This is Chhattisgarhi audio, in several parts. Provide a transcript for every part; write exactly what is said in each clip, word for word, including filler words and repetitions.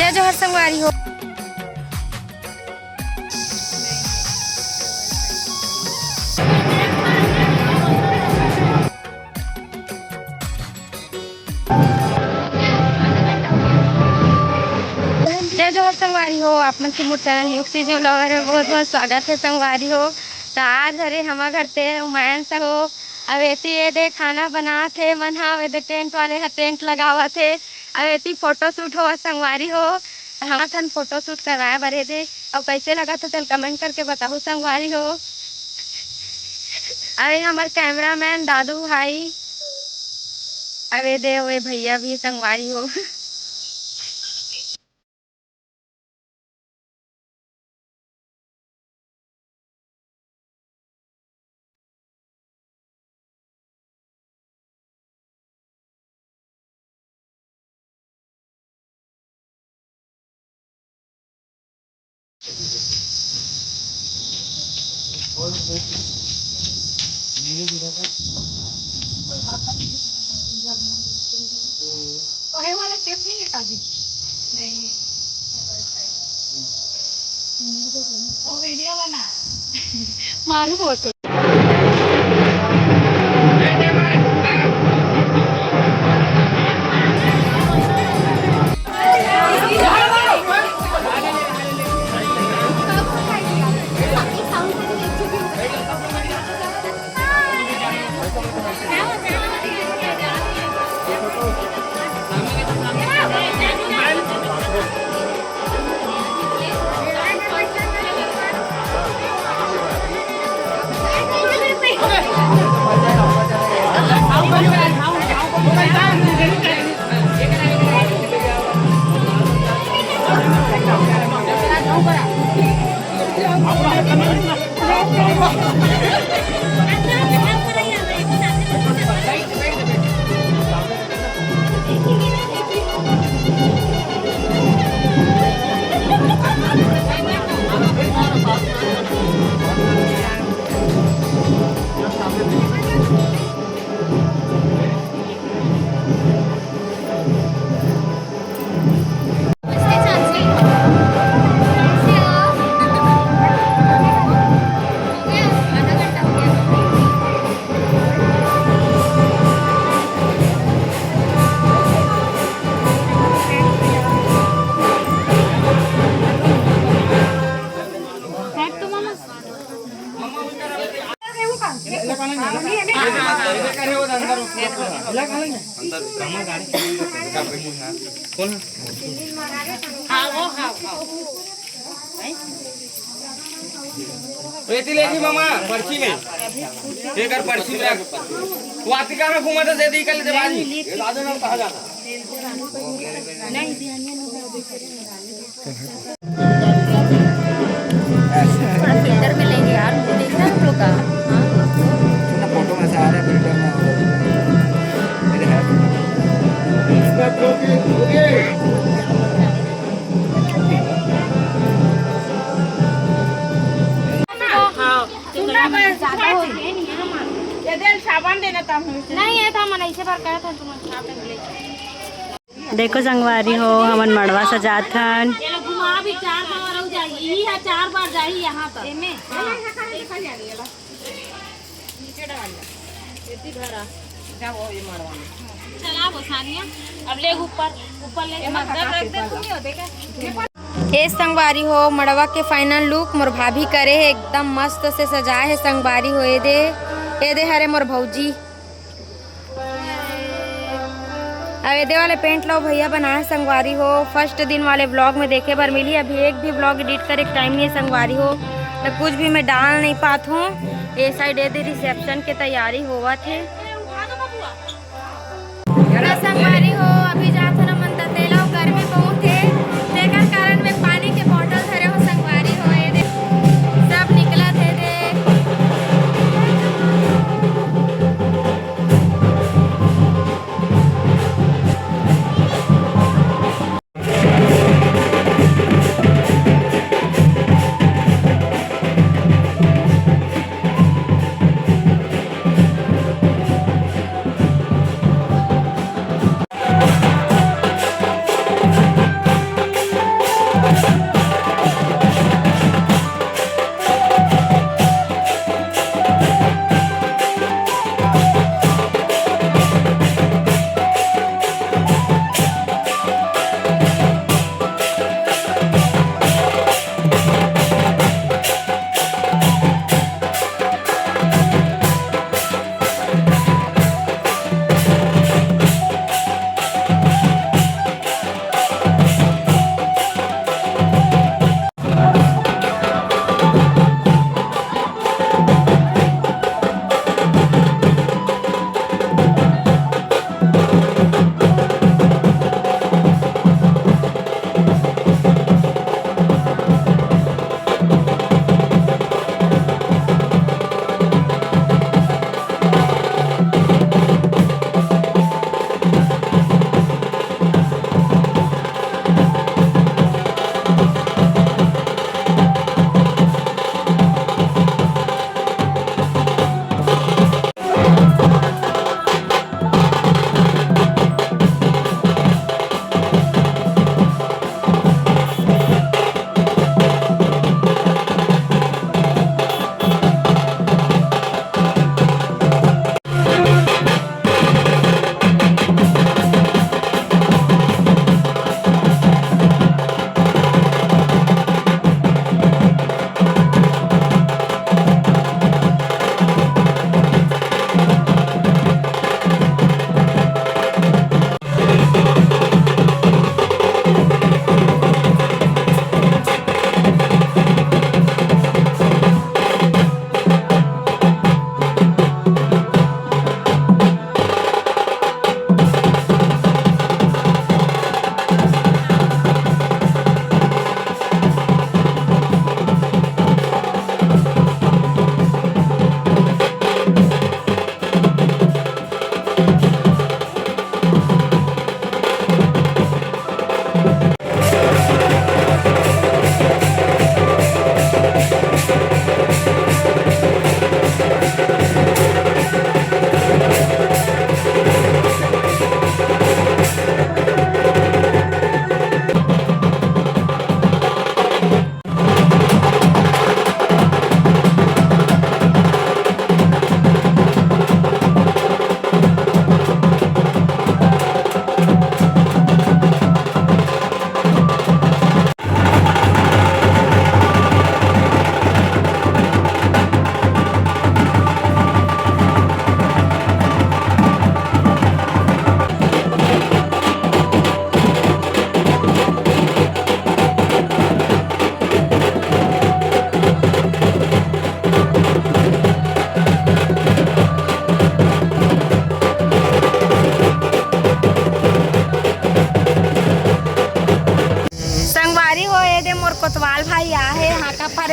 जय जोहार संगवारी हो। जय जोहार संगवारी हो, आप मन के मोर चैनल न्यू सीजन ब्लॉगर में बहुत बहुत स्वागत है संगवारी हो। तो आज हरे हमर घर ते उमायन संग हो, अब एती ये दे खाना बनात हे मन हा, अब ये दे टेंट वाले हा टेंट लगावत हे, अब एती फोटो शूट होवत संगवारी हो। हमर ठन फोटो शूट करवाए बर ये दे, अउ कैसे लगत हे चल कमेंट करके बताहू संगवारी हो। अउ ये हमर कैमरामैन दादू भाई, अउ ये दे, अउ ये भैया भी संगवारी हो। ओहे वाला टेप नहीं है काजी? नहीं। वो वीडियो बना। मारू बहुत। एती लेगी मामा, पर्ची में। एकर पर्ची में। वातिका में घूमा तो दे दी कल देवाली। थोड़ा फिल्टर में लेंगे यार, मुझे देखना है हम लोग का। हाँ। ना, फोटो में से आ रहा है, फिल्टर में आ रहा है। मेरे है। हाँ। ये दे साबुन देना था हमने। नहीं, ये था, मन ऐसे बार कहा था, तुम साबुन ले। देखो संगवारी हो, हमन मड़वा सजात हन। ये लो घुमा भी चार बार हो जाई, यही है चार बार जाई यहाँ तक। एमे? हाँ। नीचे डाल दे। इतनी भरा। जाओ ये मड़वा में। चला वो सानिया, अब ले ऊपर, ऊपर ले। एमा मगर का रख दे, paper तुम ला। ये देखा। ए संगवारी हो, मड़वा के final look मोर भाभी करे हे, एकदम मस्त से सजाए हे संगवारी हो। ए दे, ए दे हरे मोर भौजी। अब एदे वाले paint लो भैया बनाए संगवारी हो, first दिन वाले vlog में देखे बर मिली। अभी एक भी vlog edit करे के time नहीं है संगवारी हो, तो कुछ भी मैं डाल नहीं पात हूँ। ये side एदे reception के तैयारी होवत हे। तो संगवारी हो, अभी जात हन हमन दतेला, अउ गर्मी बहुत हे, तेकर कारण में पानी के bottle धरे हो संगवारी हो। एदे सब निकलत हे दे।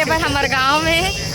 पर हमर गांव में